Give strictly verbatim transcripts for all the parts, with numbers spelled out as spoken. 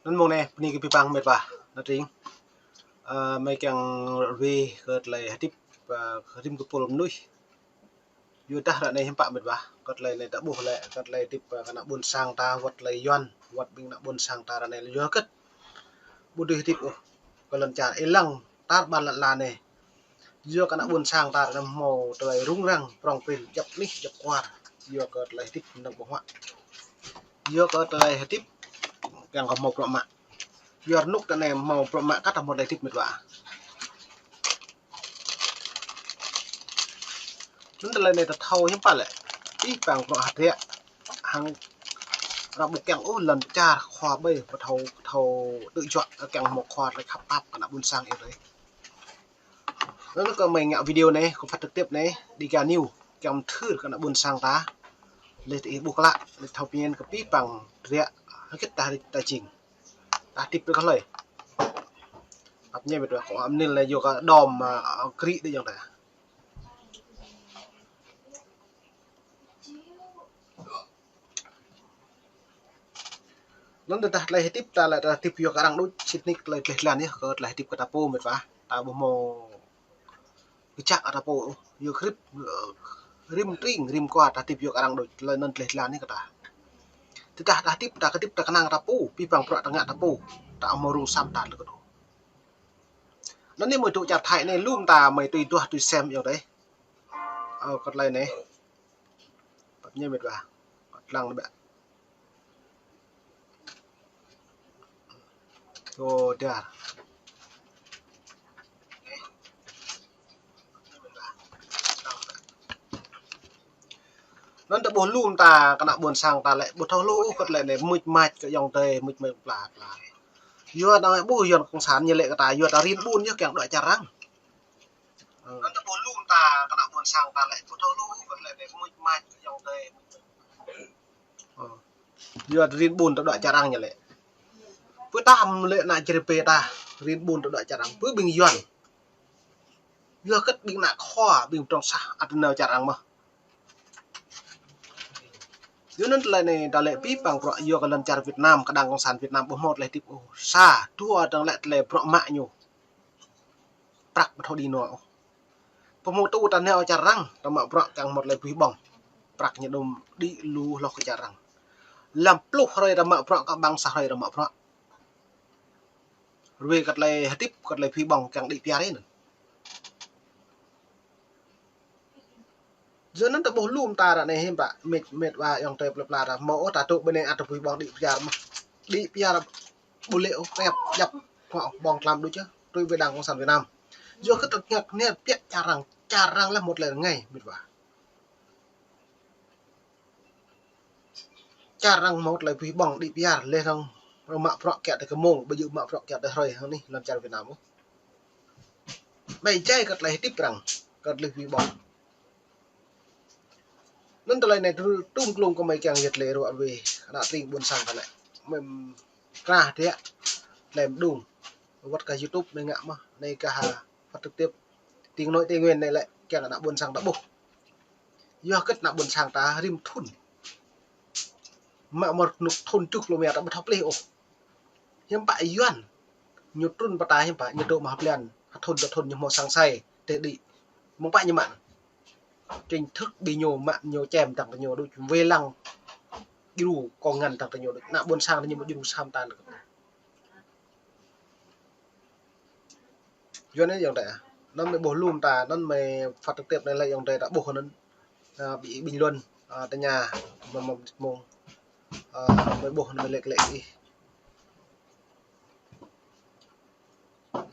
Anăn mông anei, bni kơ bi păng mĭt wa, anăn tring. Ơ, mei kiăng rui kơ tlei hdĭp, ơ, rĭm kơ pôl mnuih. Yua dah ară anei hiưm pă mĭt wa, kơ tlei anei ta ƀuh lĕ, kơ tlei hdĭp, ơ, kơ ană ƀuôn sang ta, wăt tlei Yuăn, wăt ƀing ană ƀuôn sang ta ară anei yua kơ ƀu dưi hdĭp ôh kơ lăn čar êlăng tar ƀar lăn ala anei. Yua kơ ană ƀuôn sang ta ară anei mâo tlei rŭng răng, prŏng prĭn, djăp anih, djăp kwar. Yua kơ tlei hdĭp năng ƀơ̆ng huă. Yua kơ tlei hdĭp kiăng kơ mâo bruă mă. Yua rnuk ta anei mâo bruă mă kăt mâo tlei hdĭp mĭt wa. Anăn tlei anei ta thâo hiưm pă lĕ. Bi păng bruă hdră hăng arăng ƀu kiăng ôh lăn čar khua ƀai, ƀu thâo, thâo tŭ juă kiăng mâo khua tlei khăp pap kơ ană ƀuôn sang ih rei. Anăn kơ mei ngă video anei, kơ phát trực tiếp anei, Dega News, kiăng mthưr kơ ană ƀuôn sang ta. Leh ih ƀuh klă, leh thâo pơñen kơ bi păng hdră, hgĕt ta, ta jing. Ta hdĭp rơ̆k hlei. Ăp ñe mĭt wa kơ amnil leh yua kơ đom, ơ, krĭ dih ayŏng adei. Anăn tơdah tlei hdĭp ta lĕ ta hdĭp yua kơ arăng đuč sĭt nik tlei dleh dlan yơh kơ tlei hdĭp kơ ta pô mĭt wa. Ta ƀu mâo kčă kơ ta pô, yua kơ rĭm, ơ, rĭm tring, rĭm kwar ta hdĭp yua kơ arăng đuč tlei anăn dleh dlan yơh kơ ta. Tơdah ta hdĭp ta kơ hdĭp ta knang ta pô, bi păng bruă ta ngă ta pô, ta mâo rŭng sam ta lĕ kơ đuč. Anăn anei mei dôk čar Thái anei lu mta mei tui duah tui sem ayŏng adei. Ơ, kơ tlei anei. Ăp ñe mĭt wa. Kơ dlăng anei ƀiă. Ô, dar. Anăn ta ƀuh lu mta kơ ană ƀuôn sang ta lĕ ƀu thâo lu kơ tlei anei mưč mač kơ ayŏng adei, mưč mač pla pla. Yua ta ƀuh Yuăn cộng sản ñu lĕ kơ ta, yua ta rin ƀun yơh kiăng đuĕ čar arăng. Ơ. Anăn ta ƀuh lu mta kơ ană ƀuôn sang ta lĕ ƀu thâo lu kơ tlei anei mưč mač kơ ayŏng adei. Ơ. Yua rin ƀun ta đuĕ čar arăng ñu lĕ. Pơ tam lĕ ană čri pê ta rin ƀun ta đuĕ čar arăng. Pơ ƀing Yuăn. Yua kơ ƀing ană khua, ƀing mdrŏng sah, ăt nao čar arăng mơh. Yua anăn tlei anei ta lĕ bi păng bruă yua kơ lăn čar Việt Nam, kơ đảng cộng sản Việt Nam ƀu mâo tlei hdĭp ôh. Sa, dua dơ̆ng lĕ tlei bruă mă ñu. Prăk ƀu thâo đĭ nao ôh. Pô mâo tŭ ta nao čar arăng, ta mă bruă kiăng mâo tlei bi ƀơ̆ng. Prăk ñu đŭm đĭ lu hloh kơ čar arăng. Hlăm pluh hrơi ta mă bruă kơ ƀăng sa hrơi ta mă bruă. Rui kơ tlei hdĭp, kơ tlei bi ƀơ̆ng kiăng đĭ piar anăn. Yua anăn ta ƀuh lu mta ară anei hiưm pă, mĭt, mĭt wa ayŏng adei pla pla ta mâo ôh ta tŭ ƀơ anei ăt ta bi ƀơ̆ng đĭ piar mơh. Đĭ piar ƀu lĕ ôh, kăp, djăp, kơ ƀơ̆ng tlam đuč yơh, tui ƀing đảng cộng sản Việt Nam. Yua kơ ta ngă anei piăk čar arăng, čar arăng leh mâo tlei rơngai, mĭt wa. Čar arăng mâo tlei bi ƀơ̆ng đĭ piar leh arăng mă bruă kiă tơ kmông, ƀu djŏ mă bruă kiă tơ hrơi hŏng anih lăn čar Việt Nam ôh. Ƀai jai kơ tlei hdĭp arăng, kơ tlei bi ƀơ̆ng. Anăn tlei anei tru-, tŭm klŭng kơ mei kiăng yăl dliê ruă rui, ană tring ƀuôn sang ta lĕ. Mei krah hdră, tlei mđung. Wăt kơ YouTube anei ngă mơh, anei kơ ha phát trực tiếp. Tiếng nói Tây Nguyên anei lĕ, kiăng ană ƀuôn sang ta ƀuh. Yua kơ ană ƀuôn sang ta rĭm thŭn. Mă mơ̆ rnuk thŭn tŭ klô mia ta ƀu thâo plih ôh. Hiưm pă Yuăn. Ñu trŭn pơ ta hiưm pă, ñu dôk mă blan. Ha thŭn ta thŭn ñu mâo sang sai, tê đĭ. Mơ̆ng pă ñu mă. Chính thức bi ñu mă ñu čem dăng tơ ñu đuč. Wê lăng. Djru kông ngăn dăng tơ ñu đuč. Ană ƀuôn sang ñu mâo djru sam ta. Yua anei ayŏng adei. Anăn mei ƀuh lu mta, anăn mei phát trực tiếp anei lĕ ayŏng adei ta ƀuh anăn. Ơ, bi bình luận, ơ, tơña, mâo, mâo, mâo, ơ, mei ƀuh anăn mei lĕ lĕ ih.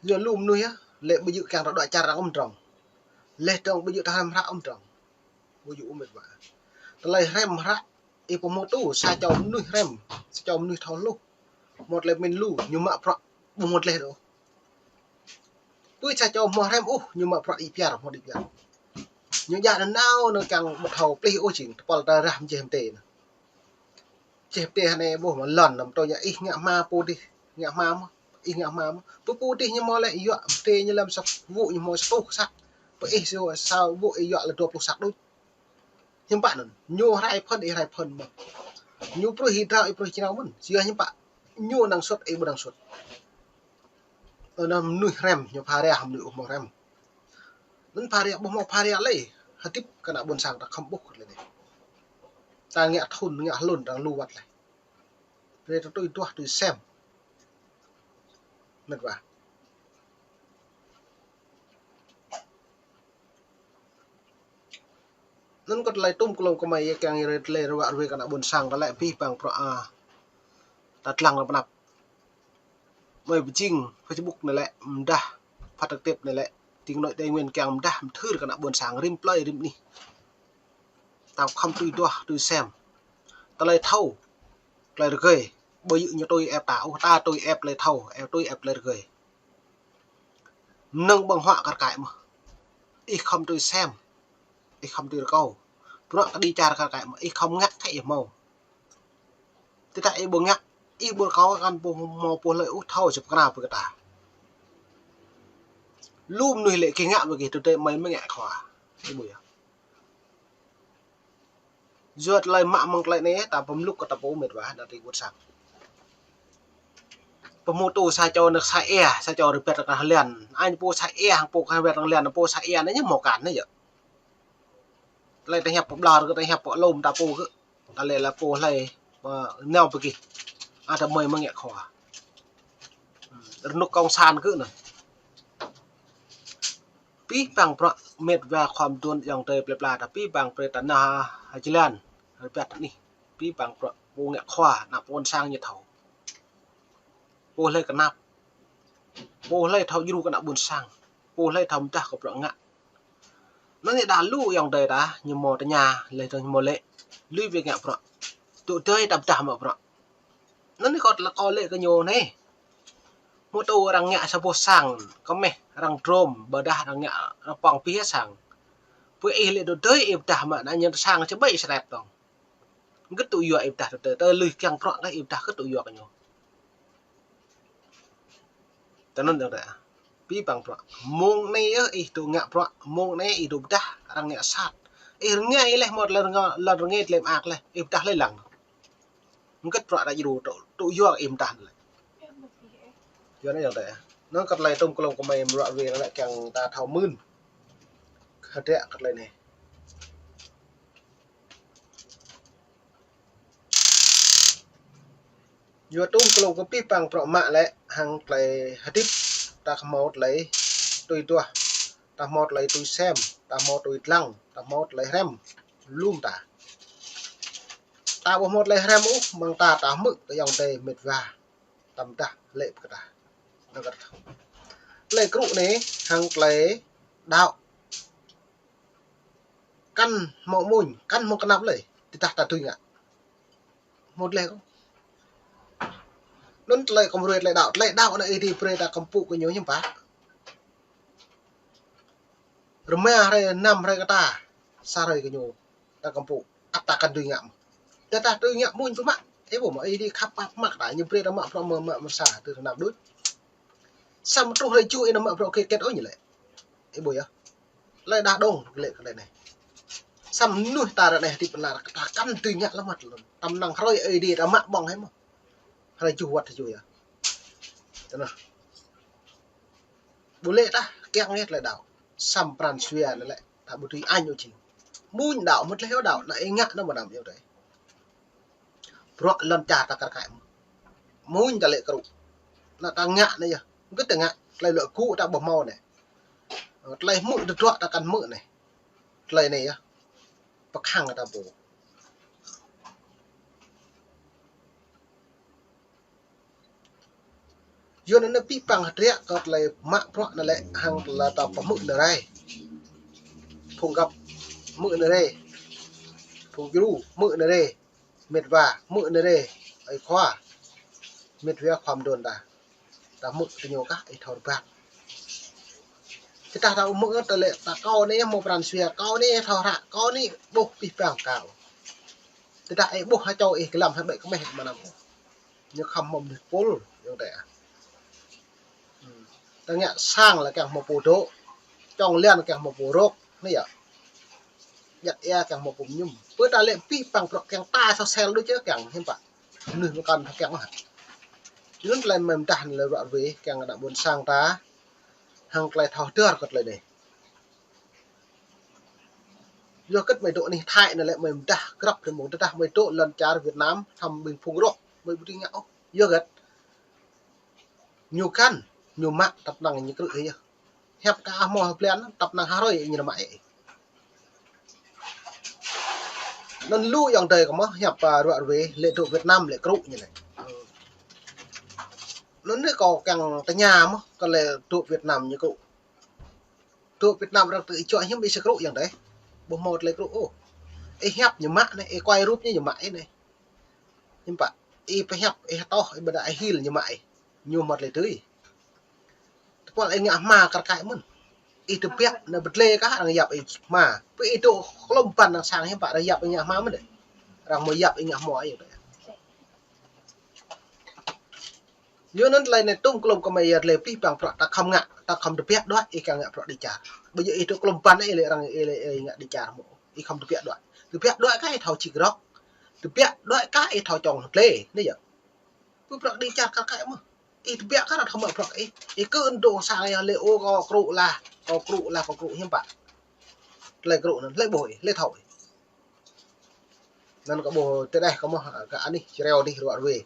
Yua lu mnuih yơh, lĕ ƀu djŏ kiăng ta đuĕ čar arăng ôh mdrŏng. Leh dơ̆ng ƀu djŏ ta hrăm hră ôh mdrŏng. Ƀu djŏ ôh mĭt wa. Tlei hrăm hră, ih pô mâo tŭ, sa čô mnuih hrăm, sa čô mnuih thâo hluh. Mâo tlei mĭn lu, ñu mă bruă, ƀu mâo tlei ôh. Pui sa čô mâo hrăm ôh, ñu mă bruă đĭ piar, mâo đĭ piar. Ñu djă nanao, nao kiăng ƀu thâo plih ôh jing, tơpăl ta rah mjeh mtê anăn. Čeh ptê anei ƀuh mă lăn, nao mtô ñu ih ngă hma pô dih, ngă hma mơh, ih ngă hma mơh. Pô pô dih ñu mâo lĕ yuă, mtê ñu lăm sa wŭ ñu mâo sa êtuh săk. Pô ih sa, sa wŭ ih yuă lĕ dua pluh săk đuč. Hiưm pă anăn, ñu hrai phŭn, ih hrai phŭn mơh. Ñu pruih ih drao, ih pruih jrao mơ̆n, yua hiưm pă. Ñu năng suôt, ih ƀu năng suôt. Anăn mnuih hrăm, ñu pha ria, mnuih ƀu mâo hrăm. Anăn pha ria, ƀu mâo pha ria lei. Hdĭp kơ ană ƀuôn sang ta khăm ƀuh lei. Ta ngă thŭn, ngă hlŭn, ta lu wăt lei. Brei ta tui duah, tui sem. Mĭt wa. Anăn kơ tlei tŭm klông kơ mei yơh kiăng yơh tlei ruă ruê kơ ană ƀuôn sang ta lĕ bi păng prŏ a. Ta dlăng ră anăp. Mei pơjing Facebook anei lĕ, mdah phát trực tiếp anei lĕ. Tiếng nói Tây Nguyên kiăng mdah mthưr kơ ană ƀuôn sang rĭm plei rĭm anih. Ta khăm tui duah, tui sem. Tlei thâo, tlei rơgơi. Ƀu djŏ ñu tui ĕp ta, ôh ta tui ĕp tlei thâo, ĕp tui ĕp tlei rơgơi. Mnơ̆ng ƀơ̆ng huă kar kaĭ mơh. Ih khăm tui sem. Ih khăm tui rơkâo. Bruă kđi čar kar kaĭ mơh. Ih khăm ngă kơ ih mâo. Tơdah ih ƀu ngă, ih ƀu rơkâo kăn ƀu mâo pô hlei ôh thâo sĭt kna ƀơ kơ ta. Lu mnuih lĕ ki ngă ƀơ ki tơdah mei mơ̆ng ngă khua. Ih ƀu yơh. Yua tlei mă mơ̆ng tlei anei, ta pơmluk kơ ta pô mĭt wa, ană ti ƀuôn sang. Pơmô tô sa čô năk sa êa, sa čô rơbet kơ hlian. Añ pô sa êa, pô kơ rơbet kơ hlian, pô sa êa anei ñu mâo kan anei yơh. Tlei ta hiăp pô ƀlŏr kơ ta hiăp pô lŏm ta pô kơ. Ta lĕ lĕ pô hlei, ơ, nao pơgih. Ơ, ta mei mơ̆ng ngă khua. Rơnŭk cộng sản kơ anăn. Bi păng bruă mĭt wa khua mduôn ayŏng adei plei pla ta bi păng brei ta nao ha, ha jơlan, ha rơbat anih. Bi păng bruă pô ngă khua, ană ƀuôn sang ñu thâo. Pô hlei knap. Pô hlei thâo djru kơ ană ƀuôn sang. Pô hlei thâo mdah kơ bruă ngă. Anăn ñu đa lu ayŏng adei ta, ñu mâo tơña, leh dơ̆ng ñu mâo lĕ. Lui bi ngă bruă. Tŭ dei ta mdah mă bruă. Anăn ñu kâo tlă kâo lĕ kơ ñu anei. Mâo tô arăng ngă sa boh sang, kmeh arăng drôm, ƀiădah arăng ngă arăng pŏng bi sang. Pô ih lĕ tŭ dei ih mdah mă, anăn ñu sang čơbei srep tŏng. Gĭt tŭ yua ih mdah tơ, tơ lui kiăng bruă kơ ih mdah gĭt tŭ yua kơ ñu. Tơ anăn dơ̆ng tơ. Bi păng bruă. Mông anei yơh ih tŭ ngă bruă, mông anei ih tŭ mdah, arăng ngă sat. Ih rơngai leh mâo lăn rơngai, lăn rơngai tlei mơak leh, ih mdah leh lăng. Gĭt bruă ta djru tŭ, tŭ yua ih mdah leh. Yua anei dơ̆ng tơ. Anăn kơ tlei tŭm klông kơ mei mruă wê lĕ kiăng ta thâo mưn. Hdră kơ tlei anei. Yua tŭm klông kơ bi păng bruă mă lĕ hăng tlei hdĭp ta mâo tlei tui duah, ta mâo tlei tui sem, ta mâo tui dlăng, ta mâo tlei hrăm, lŏm ta. Ta ƀu mâo tlei hrăm ôh, mơ̆ng ta ta hmư̆ kơ ayŏng adei mĭt wa, ta mdah lĕ kơ ta. Anăn kơ ta. Tlei krŭ anei hăng tlei đăo. Kăn mâo mmuñ, kăn mâo knap lei, tơdah ta dưi ngă. Mâo dleh kơ. Anăn tlei kăm ruê tlei đăo, tlei đăo anăn ih dĭ brei ta kăm pŭ kơ ñu hiư̆m pă. Rơma hruê, năm hruê kơ ta, sa hruê kơ ñu, ta kăm pŭ, ăt ta kăn dưi ngă mơh. Tơdah ta dưi ngă mmuñ pơmă, ih ƀuh mơh, ih dĭ khăp pap mă ta, ñu brei ta mă bruă mă, mă, mă sa, tơ năm đuč. Săm truh hruê juh ih nao mă bruă kĕt kĕt ôh ñu lĕ. Ih ƀuh yơh. Tlei đah đŏng lĕ kơ tlei anei. Săm mnuih ta ară anei hdĭp lăn, ta kăn dưi ngă lăm măt lăn. Tăm năng hruê ih dĭ ta mă ƀơ̆ng hĕ mơh. Hruê juh wăt juh yơh. Tơ anăn. Ƀu lĕ tah, kiăng yơh tlei đăo. Săm pran jua anăn lĕ, ta ƀu dưi añ ôh jing. Mmuñ đăo, mŭt leh ôh đăo, anăn ih ngă anăn mơnam yơh tơ. Bruă lăn čar ta kar kaĭ mơh. Mmuñ ta lĕ krŭ. Anăn ta ngă anei yơh. Gĭt ta ngă, tlei luă gŭ ta ƀuh mâo anei. Tlei hmư̆ tơdruă ta kăn hmư̆ anei. Tlei anei yơh. Pơkhăng ta pô. Yua anăn bi păng hdră kơ tlei mă bruă anăn lĕ hăng tlei ta pơhmư̆ anăn rei. Phung găp hmư̆ anăn rei. Phung djru hmư̆ anăn rei. Mĭt wa hmư̆ anăn rei. Ơi khua. Mĭt wa khua mduôn ta. Ta hmư̆ ti ñu kah ih thâo rơbat. Tơdah ta hmư̆ ta lĕ ta kâo anei mâo pran jua, kâo anei thâo hră, kâo anei ƀuh bi păng kâo. Tơdah ih ƀuh ha čô ih klam ha ƀĕ kmeh mơnam. Ñu khăm mâo mnuih pôl, ayŏng adei ah. Hmm. Ta ngă sang lĕ kiăng mâo pô dôk, čŏng liăn kiăng mâo pô rôk, anei yơh. Djăt êa kiăng mâo pô mñum. Pơ ta lĕ bi păng bruă kiăng ta soh sel đuč yơh kiăng, hiư̆m pă. Mnuih mkăn kiăng mơh. Yun tlei mei mdah anăn lĕ ruă ruê kiăng ană ƀuôn sang ta hăng klei thâo hdơr kơ tlei anei. Yua kơ mei dôk anih Thái anăn lĕ mei mdah grăp lĕ mơ̆ng tơdah mei dôk lăn čar Việt Nam, thăm ƀĭng phung roh, mei ƀu dưi ngă ôh. Yua kơ ñu kăn, ñu mă tăp năng ñu krư̆ yơh. Hiăp ka mâo blan, tăp năng hrơi ñu mă ih. Anăn lu ayŏng adei kơ mơh hiăp, a, ruă ruê, lĕ dôk Việt Nam lĕ krư̆ ñu lĕ. Anăn anei kâo kiăng tơña mơh, kơ lĕ dôk Việt Nam ñu krư̆. Dôk Việt Nam arăng tơ ih čuă hiư̆m ih srăng krư̆ ayŏng adei. Ƀu mâo tlei krư̆ ôh. Ih hiăp ñu mă anei, ih kuai rup ñu ñu mă ih anei. Hiư̆m pă, ih pơhiăp, ih toh, ih ƀiădah ih hil ñu mă ih. Ñu mâo tlei tui. Tơpul ih ngă hma kar kaĭ mơ̆n. Ih tơbiă, anăn bơdlê kah arăng yap ih hma. Pơ ih dôk klŭm păn arăng sang hiư̆m pă arăng yap ih ngă hma mơ̆n dê. Arăng mâo yap ih ngă hma ih. Yua anăn tlei anei tŭm klŭm kơ mei yơh tlei pih păng bruă ta khăm ngă, ta khăm tơbiă đuĕ ih kiăng ngă bruă đi čar. Ƀiădah ih dôk klŭm păn ih lĕ arăng ih lĕ ih ngă đi čar mơ̆. Ih khăm tơbiă đuĕ. Tơbiă đuĕ kah ih thâo čĭk rŏk. Tơbiă đuĕ kah ih thâo čŏng tlei. Anei yơh. Pơ bruă đi čar kar kaĭ mơh. Ih tơbiă kah arăng thâo mă bruă ih. Ih kơ êndo sang yơh lĕ ôh kâo krư̆ lah, kâo krư̆ lah, kâo krư̆ hiư̆m pă. Tlei krư̆ anăn, hlei ƀuh ih, hlei thâo ih. Anăn kâo ƀuh tơdah kâo mơh, kơ anih čreo anih ruă ruê.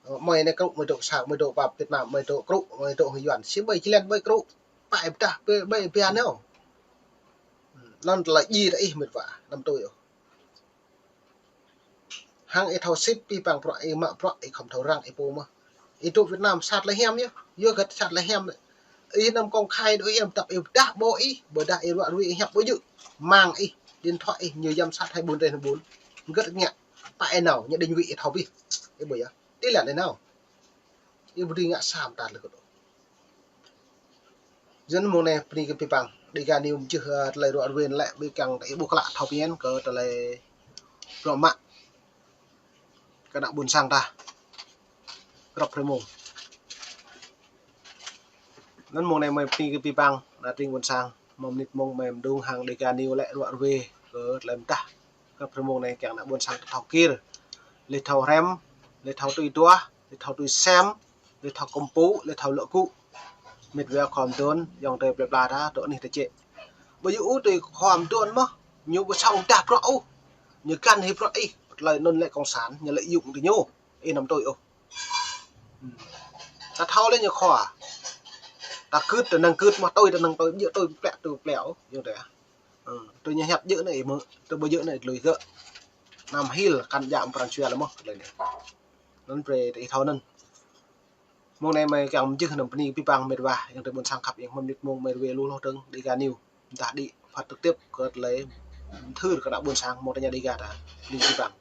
Ơ, mei anei krư̆, mei dôk sang, mei dôk pap Việt Nam, mei dôk krư̆, mei dôk Yuăn. Si ƀai jlan ƀai krư̆, pă ih ptah, ƀai, ƀai bian yơh. Anăn tlei djiê ta ih mĭt wa, anăm tui ôh. Hăng ih thâo sĭt pih păng bruă ih mă bruă ih khăm thâo răng ih pô mơh. Ih dôk Việt Nam sat lĕ hiam yơh, yua kơ sat lĕ hiam. Ih anăm công khai dôk ih anăm tăp ih ptah ƀô̆ ih, ƀiădah ih ruă ruê ih hiăp ƀu djơ̆. Mang ih, điện thoại ih, ñu yăm sat hai ƀuôn reh ƀuôn. Gơ̆t ngă, pă ih nao, ñu đing wĭ ih thâo bih. Ih ƀuh yơh, ti lăn ih nao. Ih ƀu dưi ngă sa mta lĕ kơ dôk. Yua anăn mông anei bơni kơ pih păng, Dega News mjưh, ơ, tlei ruă ruê lĕ bi kiăng ih ƀuh klă thâo pơñen kơ tlei bruă mă kơ ană ƀuôn sang ta. Grăp hruê mông. Anăn mông anei mei bơni kơ pih păng, ană tring ƀuôn sang, mâo mnĭt mông mei mđung hăng Dega News lĕ ruă ruê kơ tlei mdah. Grăp hruê mông anei kiăng ană ƀuôn sang ta thâo kir, leh thâo hrăm, leh thâo tui duah, leh thâo tui sem, leh thâo kkuh mpŭ, leh thâo lŏ gŭ. Mĭt wa khua mduôn, ayŏng adei plei pla ta, dôk anih ta čĕ. Ƀiădah ih tui khua mduôn mơh, ñu ƀu sŏng dah bruă ôh. Ñu găn hĕ bruă ih, tlei anăn lĕ cộng sản, ñu lĕ yŭng ti ñu, ih anăm tui ôh. Ta thâo leh ñu khua. Ta gưt, ta năng gưt mơh, tui, ta năng tui, djŏ tui plĕ, tui plĕ ôh, ayŏng adei. Ơ, tui ñu hiăp djŏ anei, mơ̆, tui ƀu djŏ anei, lui gơ̆. Anăm hil, kăn djă pran jua lĕ mơh, tlei anei. Anăn brei ih thâo anăn. Mông anei mei kiăng mjưh anăn bơni pih păng mĭt wa, ayŏng adei ƀuôn sang khăp ing, mâo mnĭt mông mei ruê lu hloh dơ̆ng, Dega News. Mdah đĭ phát trực tiếp kơ tlei mthưr kơ ană ƀuôn sang mâo tơña Dega ta. Bơni pih păng.